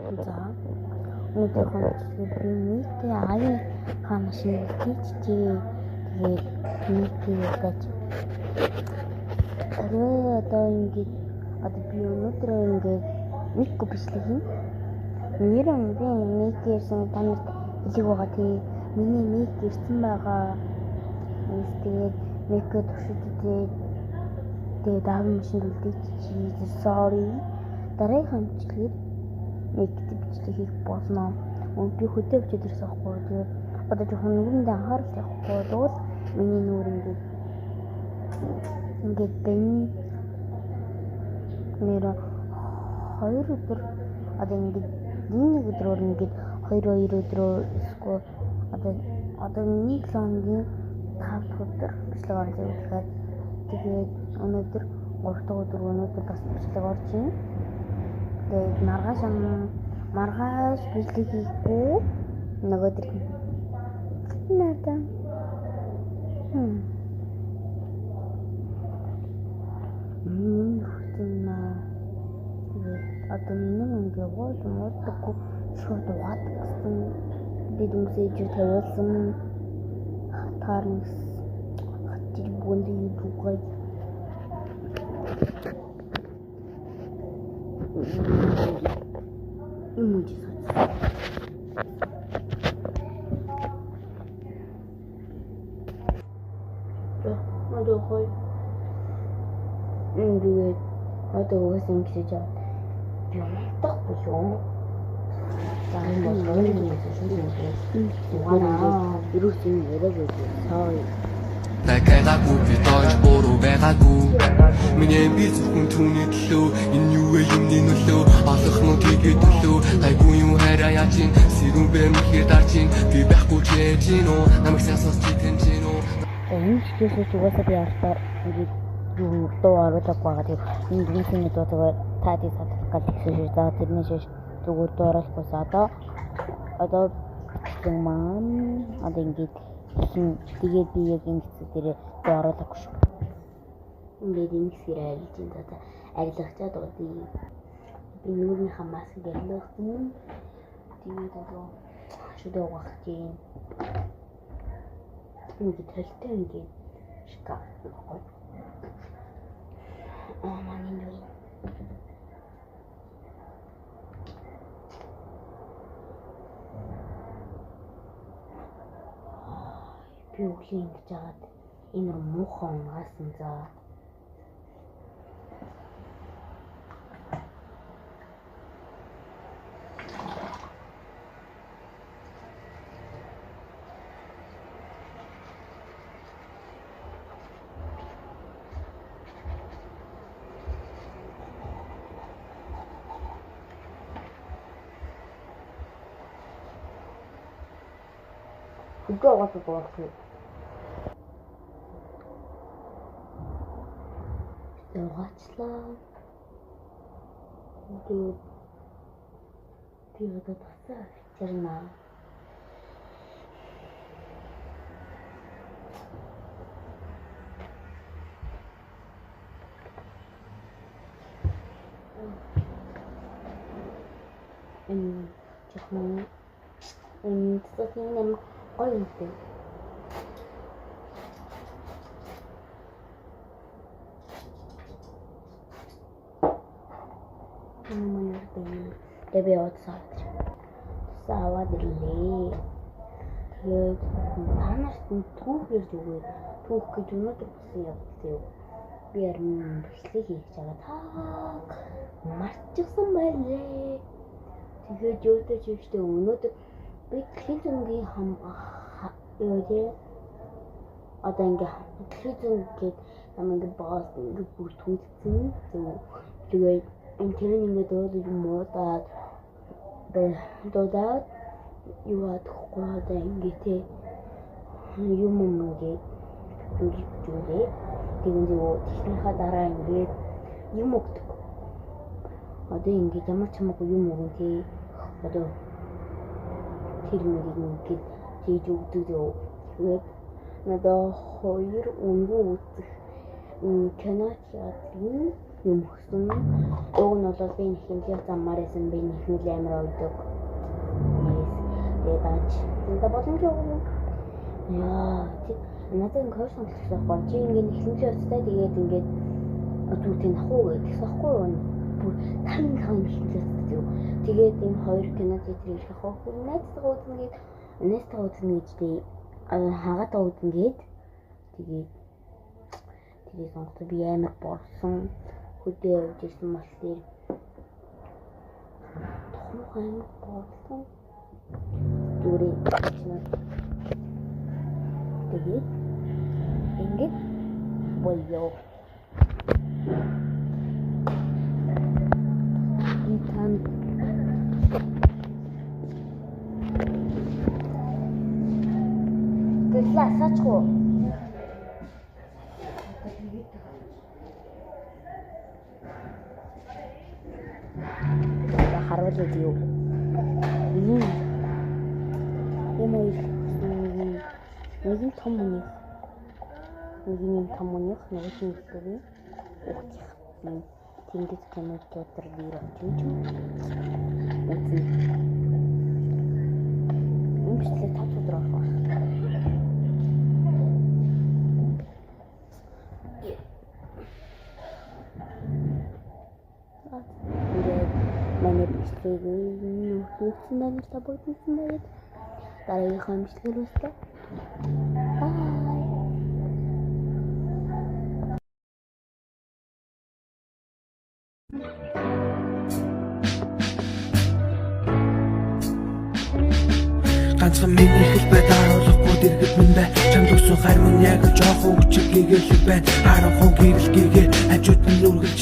За өнөөдрийнхөө бичлэгээр би нийтээ аавынхаа машиныг хийчихье. Тэгээд нийтээ гэж хэрвээ одоо ингээд одоо би өнөөдөр ингээд нэг бичлэг хийнэ. Нэрэн би нэг ирсэн та нарт хэлэг байгаа тий. Миний нэг ирсэн байгаа. Тэгээд нэг туршид үзээд тэгээд аавын машинд үлдээчихье. Sorry. Дараагийнхаа бичлэгээр нэг бичлэг хийх болно. Би хөдөө очиж ирсэн байхгүй. Тэгээд одоо жоохон нүгэндээ анхаарал тавихгүй бол миний нүүр ингээд байна. Нэр 2 өдөр одоо ингээд нэг өдрөөр ингээд 2 өдрөө эсвэл одоо нэг 7 хоногийн 5 дахь өдөр бичлэг орж ирэх. Тэгээд өнөөдөр 3 дахь өдөр өнөөдөр бас бичлэг орж ирнэ. Тэгээд маргааш бичлэг хийхгүй нөгөөдөр надаа. Тэгээд одоо миний ингээ гол муудаггүй шууд угаадаг гэсэн. Би дүнсээ ижир тавиулсан. Хатаар хатчих бүгэнд юугай. Юм уу хой. Тэгээд одоо угаасаа ингэж яа. Би унтахгүй юу? За энэ бол юм шүү. Угаанаа ерөөс юм яриаг үү. Sorry. Байгаагүй би дойж буруу байгаагүй. Миний би зөвхөн түүний төлөө энэ юу вэ юмны нөлөө олох нь тийгээ төлөө гайгүй юм хараа яаж ин сэрүүн бэ мэхээр дарж ин би байхгүй ч яаж ин үү намайг сайн сонсч тэнч ин үү. Энэ чиглэлээс угаасаа би артаар ингээд юу дуу оруулаагүй байгаа. Тэгээд энэ дүнсний дуу зүгээр та тий садлах гал гэсэн шүү. За тэрний шиш зүгээр дуу оруулахгүйс одоо бичлэг маань одоо ингээд тэгээд би яг энэ хэсэг дээр дуу оруулаагүй шүү. Ингээд энэ хэсгээр арилж ин за арилгачаад удаа. Би нүүрнийхээ маскыг арилгасан. Тэгээд одоо шүдэ угаах чинь ингээд толтой ингээд шкаф байхгүй. Аа манай нүр. Би өглөө ингэж жагаад ийм муухай унгаасан за. Хөдөө угаасаа дуусна. Угаачлаа. Тэгээд би одоо тусаа авчирна. Энэ жоохон энэ тусах юм гоё юм дээ. Тэгээ би утас авч. Тусаа аваад ирлээ. Тэгээд та нарт түүх ярьж өгье. Түүх гэж өнөөдөр болсон явдал юу? Би харин бичлэг хийж байгаа тааг мартчихсан байлээ. Тэгээд юутай ч ихтэй өнөөдөр би дэлхийн зөнгийн юу тий одоо ингээ дэлхийн зөн гээд нам ингээ боос ингээ бүр түлцсэн. Тэгээд энэ тэр нь ингээ дуудаж муудаад дуудаад юу аахгүй одоо ингээ тий юм юм ингээ зүгэлээ. Тэгэн зөв тэгснийхаа дараа ингээд юм өгдөг. Одоо ингээд ямар ч хамаагүй юм өгөн тий. Одоо тэр мөрийг ингээд хийж өгдөг зөв. Тэгээд надад хоёр үнгүй үзэх кино театрын Юм өгсөн. Уг нь бол би нэхэмлэх замаар байсан, би нэхмэл амар ойдог. Yes. Тэгээд дааж. Тэгээд боломжтой юу? Яа, надад ингэ хоёр сонголт гэсэн байхгүй. Чи ингэ нэхэмлэх ёстой, тэгээд ингээд зүгтээ нах уу гэдэгсэн байхгүй юу? Бүр 55 нэхэмлэх ёстой юу. Тэгээд ийм хоёр кино театр ирэх байхгүй. Найзтайгаа үзнэ гээд найзтайгаа үзнэ гэж тий хагаатаа үзнэ гээд тэгээд тэгээ сонгосон. Би амар борсон. Хөдөө явж ирсэн болохоор тухмах амар борсон. Зүгээр чинь тэгээд ингээд боёо. Би танд гэрлээ асаачих уу? Харуулъя юу? Ийм юм хоёр нэг нь том хүнийх, нэг нь том хүнийх, нөгөөх нь болохоор хүүхдийнх. Тэнгис кино театр дээр очиж үзнэ. Энэ бичлэг 5 өдөр орох байх. Ингээд манай бичлэгийг үзсэн байвал та бүгд үзсэн байвал дараагийнхаа бичлэгээр уулзлаа. Bye. Ганцхан миний хэлбэ даруулахгүй дэргэд минь бай. Чамд өгсөн хайр минь яг л жоохон хүчиг гэгээлэг байна. Харанхуй гэрэл гэгээ хажууд нь үргэлж.